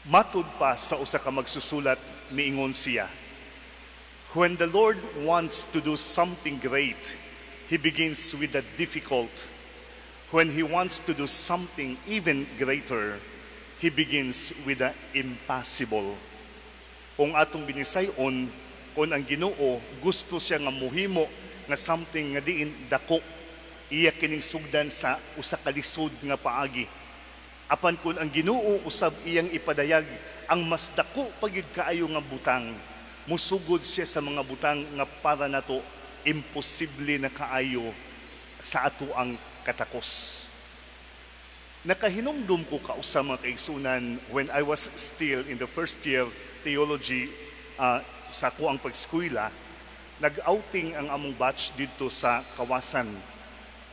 Matud pa sa usa ka magsusulat, miingon siya, "When the Lord wants to do something great, He begins with the difficult. When He wants to do something even greater, He begins with the impossible." Kung atong binisayon, kung ang Ginoo gusto siya nga muhimo nga something nga diin dako, iya kining sugdan sa usa ka lisod nga paagi. Apan kung ang Ginoo usab iyang ipadayag ang mas dako pa gyud kaayo nga butang, musugod siya sa mga butang nga para nato imposible na kaayo sa ato ang katakos. Nakahinumdum ko kausa, mga kaigsunan, when I was still in the first year theology sa ako ang pag-eskwela, nag-outing ang among batch didto sa Kawasan.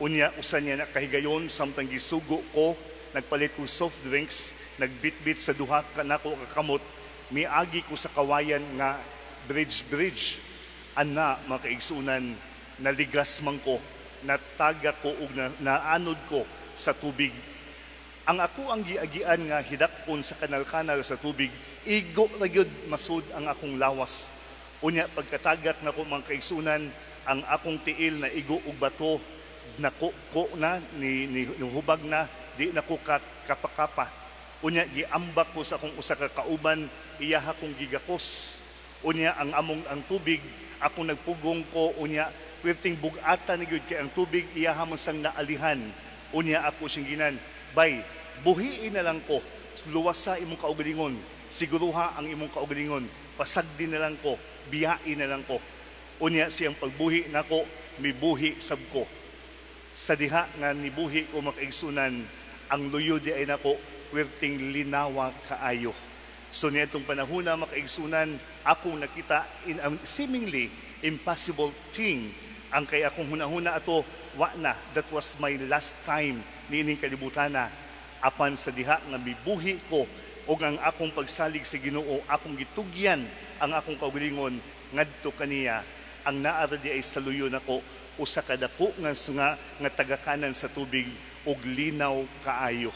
Unya, usa niya na kahigayon, samtang gisugo ko, nagpalit ko soft drinks, nagbitbit sa duha ka nako kakamot, miagi ko sa kawayan nga bridge bridge. Ana, mga kaigsunan, naligas man ko, nataga ko ug naanod ko sa tubig. Ang ako ang giagian nga hidakon sa kanal-kanal sa tubig, igo ra gyud masud ang akong lawas. Unya pagkatagak nako, mga kaigsunan, ang akong tiil na igo og bato, nako ko na ni hubag na, di na ko ka, kapakapa. Unya giambak ko sa akong usa ka kauban, iyaha kong gigakos. Unya ang among ang tubig, akong nagpugong ko, unya perting bug-ata ni gyud kay ang tubig iyaha man sang naalihan. Unya ako siyang ginan, "Bay, buhiin na lang ko, luwas sa imong kaugalingon, siguruha ang imong kaugalingon, pasagdi na lang ko, biyain na lang ko." Unya siyang pagbuhi nako, mibuhi sab ko. Sa diha nga nibuhi ko, mga kaigsunan, ang luyo di ay nako perting linawa kaayo. So niadtong panahona, mga kaigsunan, akong nakita in a seemingly impossible thing. Ang kay akong hunahuna ato, wa na, that was my last time niining kalibutana. Apan sa diha nga mibuhi ko ug ang akong pagsalig sa Ginoo, akong gitugyan ang akong kaugalingon ngadto kaniya, ang naa ra di ay sa luyo nako usa ka dako nga tagakanan sa tubig ug linaw kaayo.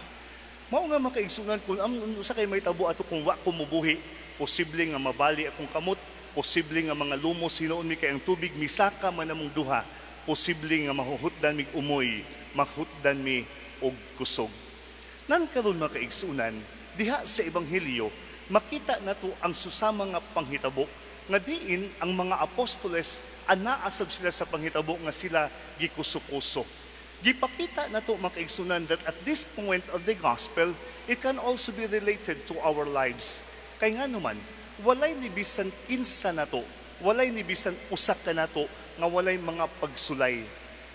Mao nga, mga kaigsunan, kung ang usa kay mahitabo ato kung wa ko mubuhi, posible nga mabali akong kamot, posible nga mga lumos hinuon mi kay ang tubig misaka man namong duha, posible nga mahuhutdan mig umoy, mahutdan mi og kusog. Nan karon, mga kaigsunan, diha sa ebanghelyo, makita nato ang susama nga panghitabo nga diin ang mga apostoles anaa sab sila sa panghitabo nga sila gikuso-kuso. Gipakita nato, mga kaigsunan, that at this point of the gospel, it can also be related to our lives. Kay nga naman, walay ni bisan kinsa nato, walay ni bisan usa ka nato nga walay mga pagsulay.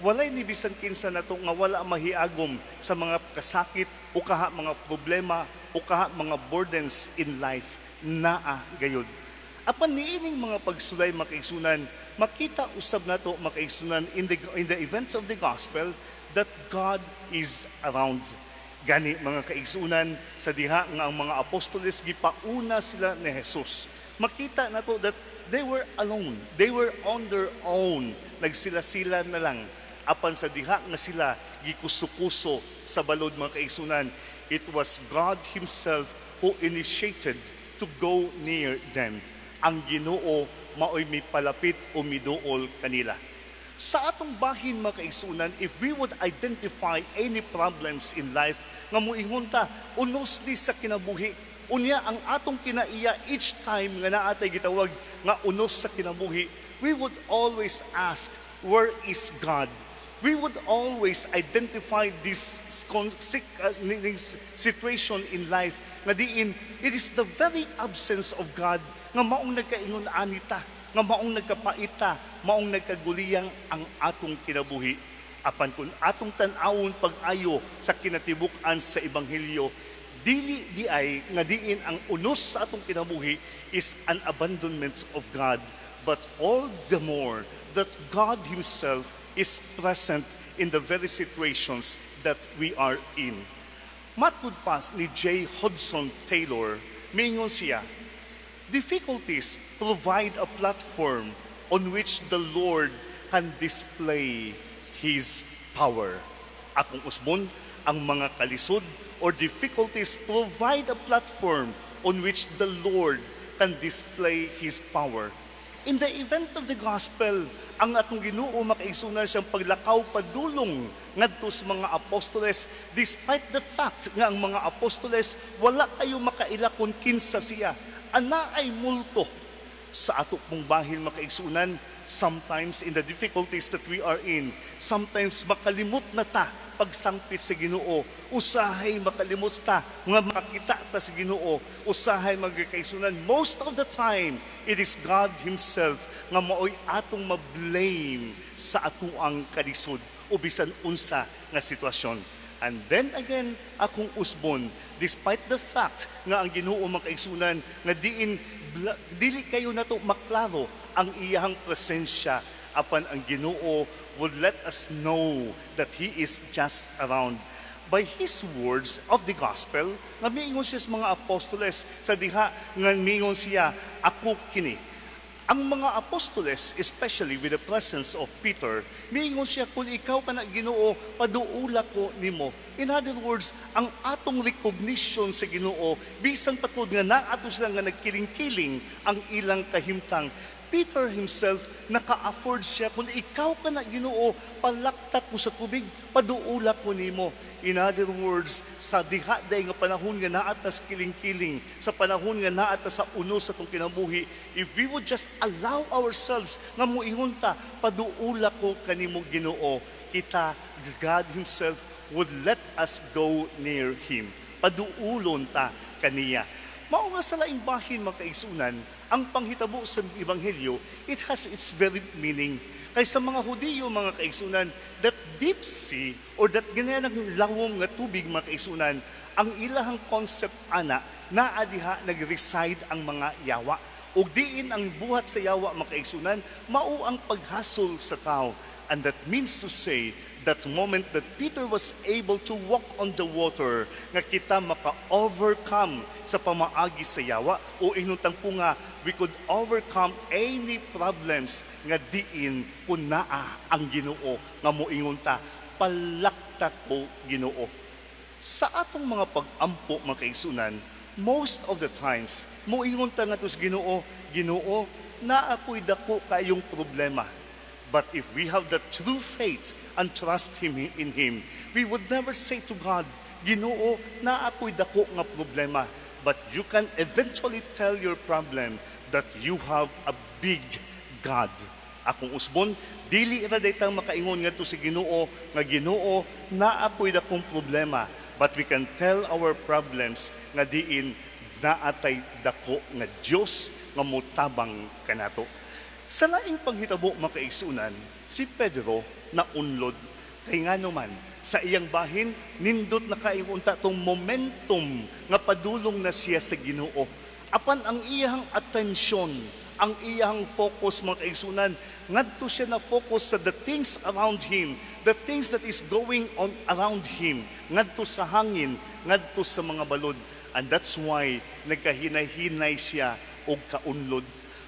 Walay ni bisan kinsa nato nga wala mahiagom sa mga kasakit o kaha mga problema o kaha mga burdens in life. Naa gayud. Apan niining mga pagsulay, mga kaigsunan, makita usab nato, mga kaigsunan, in the events of the gospel that God is around. Gani, mga kaigsunan, sa diha nga ang mga apostoles gipauna sila ni Jesus, makita nato that they were alone. They were on their own. Nagsila-sila na lang. Apan sa diha nga sila gikuso-kuso sa balod, mga kaigsunan, it was God Himself who initiated to go near them. Ang Ginoo maoy mipalapit o miduol kanila. Sa atong bahin, mga kaigsunan, if we would identify any problems in life nga muingon ta, unos ni sa kinabuhi, unya ang atong kinaiya each time nga naa tay gitawag nga unos sa kinabuhi, we would always ask, "Where is God?" We would always identify this situation in life nga diin it is the very absence of God nga maong nagkaingon anita, nga maong nagkapaita, maong nagkaguliyang ang atong kinabuhi. Apan kung atong tan-awon pag-ayo sa kinatibuk-an sa ebanghelyo, dili di ay nga diin ang unos sa atong kinabuhi is an abandonment of God, but all the more that God Himself is present in the very situations that we are in. Matud pa ni J. Hudson Taylor, mingon siya, "Difficulties provide a platform on which the Lord can display His power." Akong usbon, ang mga kalisod or difficulties provide a platform on which the Lord can display His power. on which the Lord can display His power. In the event of the gospel, ang atong Ginoo, makaigsunan, siyang paglakaw padulong ngadto sa mga apostoles despite the fact nga ang mga apostoles wala kayo makaila kung kinsa siya. Ana ay multo. Sa ato pong bahin, makaigsunan, sometimes in the difficulties that we are in, sometimes makalimot na ta pagsangpit sa Ginoo. Usahay makalimot ta nga makakita ta sa Ginoo. Usahay, mga kaigsunan, most of the time, it is God Himself nga maoy atong ma-blame sa atuang kalisod o bisan unsa nga sitwasyon. And then again, akong usbon, despite the fact nga ang Ginoo, makaigsunan, nga diin dili kayo nato maklaro ang iyahang presensya, apan ang Ginoo would let us know that He is just around. By His words of the gospel, nga miingon siya sa mga apostoles sa diha nga miingon siya, "Ako kini." Ang mga apostoles, especially with the presence of Peter, miingon siya, "Kung ikaw ka na, Ginoo, paduula ko nimo." In other words, ang atong recognition sa Ginoo, bisan patud nga naato sila nga nagkiling-kiling ang ilang kahimtang, Peter himself, naka-afford siya, "Kung ikaw ka na, Ginoo, palakta ko sa tubig, paduula ko nimo." In other words, sa diha day nga panahon nga naa ta sa kiling-kiling, sa panahon nga naa ta sa unos sa atong kinabuhi, if we would just allow ourselves nga muingon ta, "Paduula ko kanimo, Ginoo," kita, God Himself would let us go near Him. Paduulon ta kaniya. Mao nga sa laing bahin, mga kaigsunan, ang panghitabo sa Ebanghelyo, it has its very meaning. Kay sa mga Hudiyo, mga kaigsunan, that deep sea or that ganyan ang lawom nga tubig, mga kaigsunan, ang ilahang concept ana, naa diha nag-reside ang mga yawa. Ug diin ang buhat sa yawa, mga kaigsunan, mao ang paghasol sa tao. And that means to say, that moment that Peter was able to walk on the water, nga kita maka-overcome sa pamaagi sa yawa, o inuntang po nga, we could overcome any problems nga diin kung naa ang Ginoo, nga moingon ta, "Palakta ko, Ginoo." Sa atong mga pag-ampo, mga kaigsunan, most of the times, moingon ta nga sa Ginoo, "Ginoo, naa ko'y dako kayong problema." But if we have the true faith and trust Him in Him, we would never say to God, "Ginoo, naa ko'y dako nga problema." But you can eventually tell your problem that you have a big God. Akong usbon, dili ra day tang makaingon ngadto sa Ginoo nga, "Ginoo, naa ko'y dakong problema." But we can tell our problems nga diin naatay dako nga Dios nga motabang kanato. Sa laing panghitabo, mga kaigsunan, si Pedro naunlod. Kay ngano man, sa iyang bahin, nindot na kaayo unta tong momentum nga padulong na siya sa Ginoo. Apan ang iyang atensyon, ang iyang focus, mga kaigsunan, ngadto siya na focus sa the things around him, the things that is going on around him, ngadto sa hangin, ngadto sa mga balod. And that's why nagkahinay-hinay siya og kaunlod.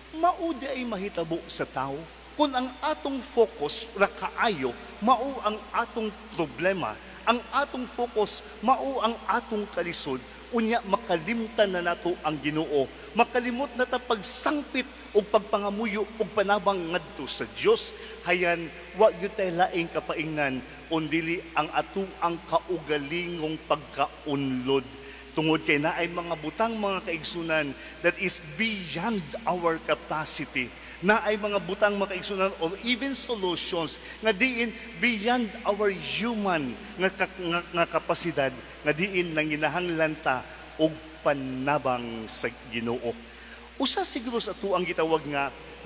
Mao diay mahitabo sa tao. Kung ang atong focus ra kaayo, mao ang atong problema, ang atong focus, mao ang atong kalisod, unya makalimtan na nato ang Ginoo. Makalimot na ta pagsangpit og pagpangamuyo og panabang ngadto sa Dios. Hayan wa gyud tay laing kapaingnan kun dili ang atuang kaugalingong pagkaunlod. Tungod kay naay mga butang, mga kaigsunan, that is beyond our capacity. Naay mga butang, mga kaigsunan, or even solutions nga diin beyond our human nga kapasidad nga diin nanginahanglan ta og panabang sa Ginoo. Usa siguro sa atuang gitawag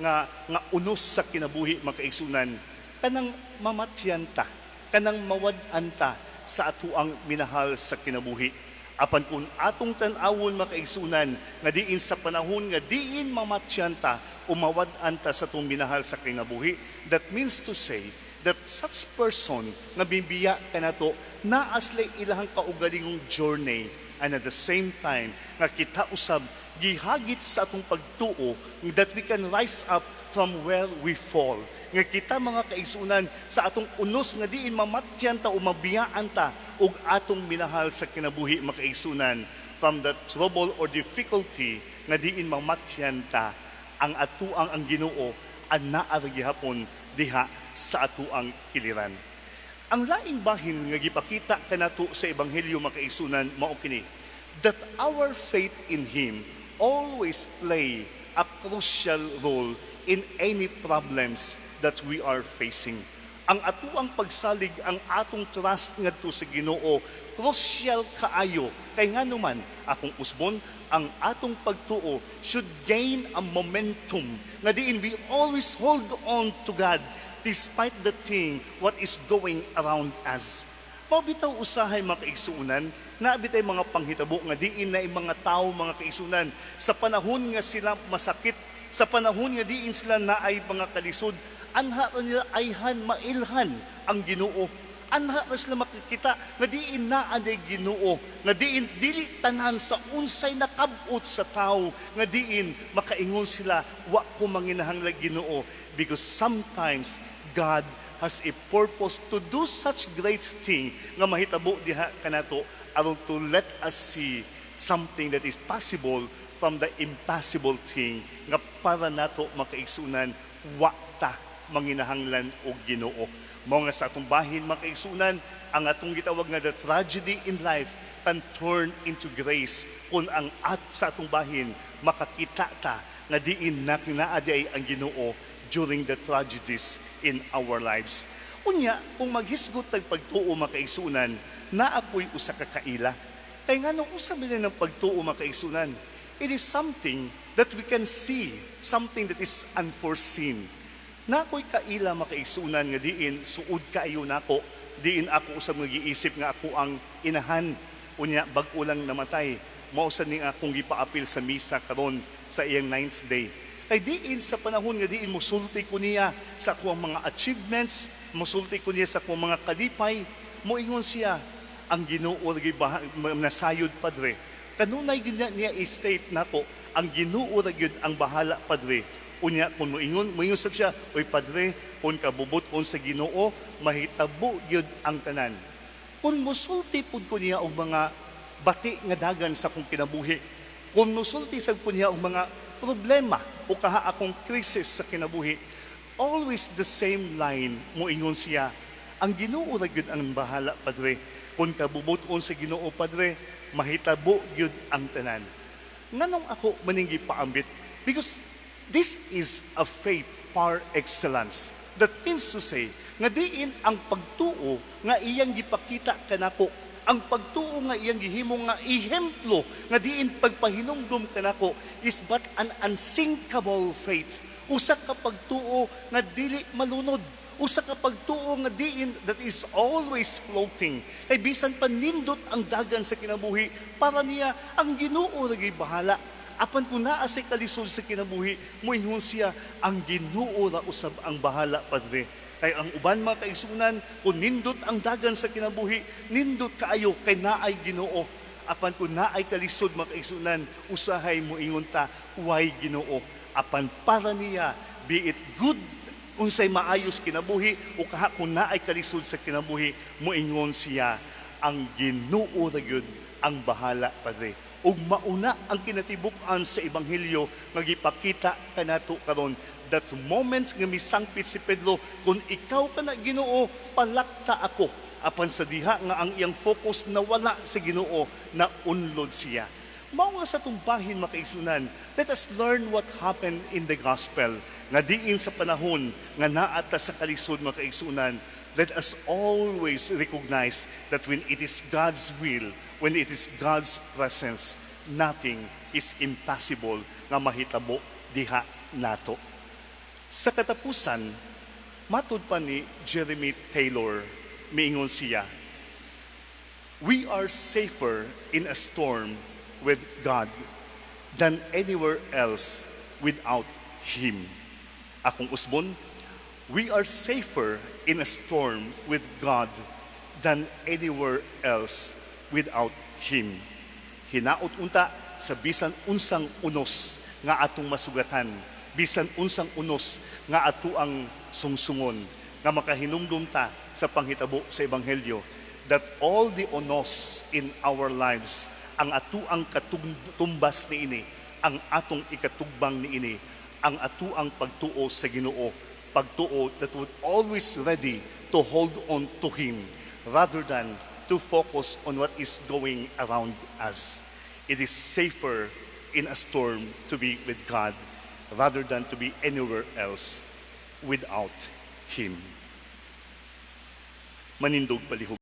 nga unos sa kinabuhi, mga kaigsunan, kanang mamatyan ta, kanang mawad-an ta sa atuang minahal sa kinabuhi. Apan kung atong tan-awon, mga kaigsunan, nga diin sa panahon nga diin mamatyan ta o mawad-an ta sa atong minahal sa kinabuhi, that means to say that such person nga bibiya kanato, naa sila'y ilahang kaugalingong journey, and at the same time nga kita usab gihagit sa atong pagtuo that we can rise up from where we fall, nga kita, mga kaigsunan, sa atong unos nga diin mamatyan ta o mabiyaan ta og atong minahal sa kinabuhi, mga kaigsunan, from the trouble or difficulty nga diin mamatyan ta, ang atuang ang Ginoo anaa ra gihapon diha sa atuang kiliran. Ang laing bahin nga gipakita kanato sa ebanghelyo, mga kaigsunan, mao kini, that our faith in Him always play a crucial role in any problems that we are facing. Ang atuang pagsalig, ang atong trust ngadto sa Ginoo, crucial kaayo. Kay ngano man, akong usbon, ang atong pagtuo should gain a momentum nga diin we always hold on to God despite the thing what is going around us. Mao bitaw usahay, mga kaigsuonan, naa bitay mga panghitabo nga diin na mga tao, mga kaigsuonan, sa panahon nga sila masakit, sa panahon nga diin sila naay mga kalisod, anha ra nila ayhan mailhan ang Ginoo. Anha ra sila makikita nga diin naa day Ginoo, nga diin dili tanan sa unsay nakab-ot sa tawo nga diin makaingon sila, "Wa ko manginahanglan Ginoo," because sometimes God has a purpose to do such great thing nga mahitabo diha kanato aron to let us see something that is possible from the impossible thing nga para nato, mga kaigsunan, wa ta manginahanglan og Ginoo. Mao nga sa atong bahin, mga kaigsunan, ang atong gitawag nga the tragedy in life can turn into grace kung ang at sa atong bahin makakita ta nga diin na naa diay ang Ginoo during the tragedies in our lives. Unya, kung maghisgot tag pagtuo, mga kaigsunan, naa po'y usa ka kaila. Kay nganong usa man ng pagtuo, mga kaigsunan, it is something that we can see, something that is unforeseen. Naa ko'y kaila, mga kaigsunan, nga diin suod kaayo nako, diin ako usab nga giisip nga ako ang inahan, unya bag-o lang namatay. Mao sad ning akong gipaapil sa misa karon sa iyang ninth day. Kay diin sa panahon nga diin musulti ko niya sa akong mga achievements, musulti ko niya sa akong mga kalipay, moingon siya, "Ang Ginoo ra gyud nasayod, Padre." Kanunay gyud niya i-state nako, "Ang Ginoo ra gyud ang bahala, Padre." Unya kung moingon sad siya, "Oy Padre, kung kabubut-on sa Ginoo, mahitabo gyud ang tanan." Kung musulti pud ko niya og mga bati nga dagan sa akong kinabuhi, kung musulti sad ko niya og mga problema o kaha akong krisis sa kinabuhi, always the same line, moingon siya, "Ang Ginoo ra gyud ang bahala, Padre. Kung kabubut-on sa Ginoo, Padre, mahitabo gyud ang tanan." Nganong ako maning gipaambit? Because this is a faith par excellence. That means to say, nga diin ang pagtuo nga iyang gipakita kanako, ang pagtuo nga iyang gihimo nga ehemplo nga diin pagpahinumdum kanako is but an unsinkable faith. Usa ka pagtuo nga dili malunod. Usa ka pagtuo nga diin that is always floating. Kay bisan pa nindot ang dagan sa kinabuhi, para niya ang Ginoo ra gyud bahala. Apan kung naa say kalisod sa kinabuhi, moingon siya, "Ang Ginoo ra usab ang bahala, Padre." Kay ang uban, mga kaigsunan, kung nindot ang dagan sa kinabuhi, nindot kaayo kay naay Ginoo. Apan kung naay kalisod, mga kaigsunan, usahay moingon ta, "Way Ginoo?" Apan para niya, be it good, unsay maayos kinabuhi o kaha kung naay kalisod sa kinabuhi, moingon siya, "Ang Ginoo ra gyud ang bahala, Padre." Ug mauna ang kinatibuk-an sa ebanghelyo nga gipakita kanato karon, that moments nga misangpit si Pedro, "Kung ikaw kana Ginoo, palakta ako." Apan sa diha nga ang iyang focus nawala sa Ginoo, na unlod siya. Mao nga sa atong bahin, mga kaigsunan, let us learn what happened in the gospel. Nga diin sa panahon nga naa ta sa kalisod, mga kaigsunan, let us always recognize that when it is God's will, when it is God's presence, nothing is impossible nga mahitabo diha nato. Sa katapusan, matud pa ni Jeremy Taylor, miingon siya, "We are safer in a storm with God than anywhere else without Him." Akong usbon, We are safer in a storm with God than anywhere else without Him. Hinaot unta sa bisan unsang unos nga atong masugatan, bisan unsang unos nga ato ang sungsungon, nga makahinumdum ta sa panghitabo sa Ebanghelyo, that all the unos in our lives, ang atuang katumbas niini, ang atong ikatugbang niini, ang atuang pagtuo sa Ginoo, pagtuo that would always ready to hold on to Him rather than to focus on what is going around us. It is safer in a storm to be with God rather than to be anywhere else without Him. Manindog palihog.